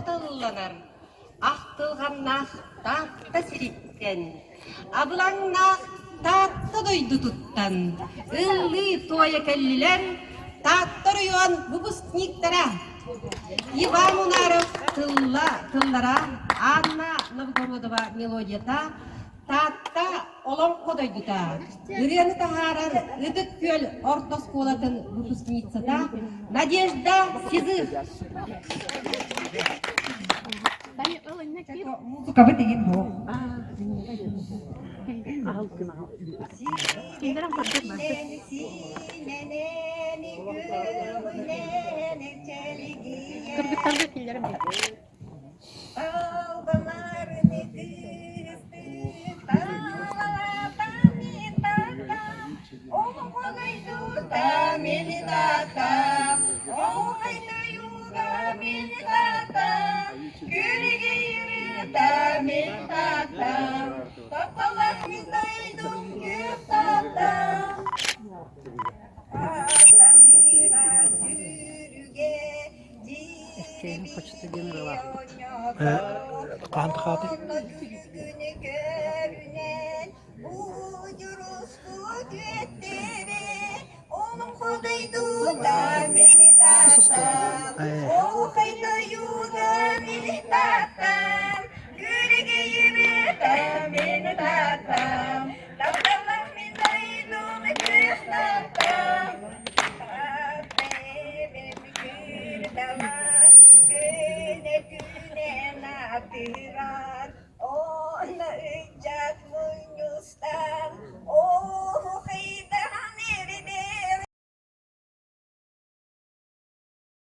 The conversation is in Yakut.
олоҥхото ылланар, ахтылҕаннаах Таатта сириттэн, абылаҥнаах Таатта дойдутуттан ыллыы-туойа кэллилэр Таатта оройуон выпускниктара Иван Унаров тылла тыллара, Анна Новгородова мелодията, Таатта олоҥхо дойдута ырыаны таһаарар Ытык Күөл орто оскуолатын выпускницата Надежда Сизых. Музыкабыт игин буол. Кыргыттарга киллэрим. Эркээни хочото диэн ырыалаахпыт. Хаһан тахаатый?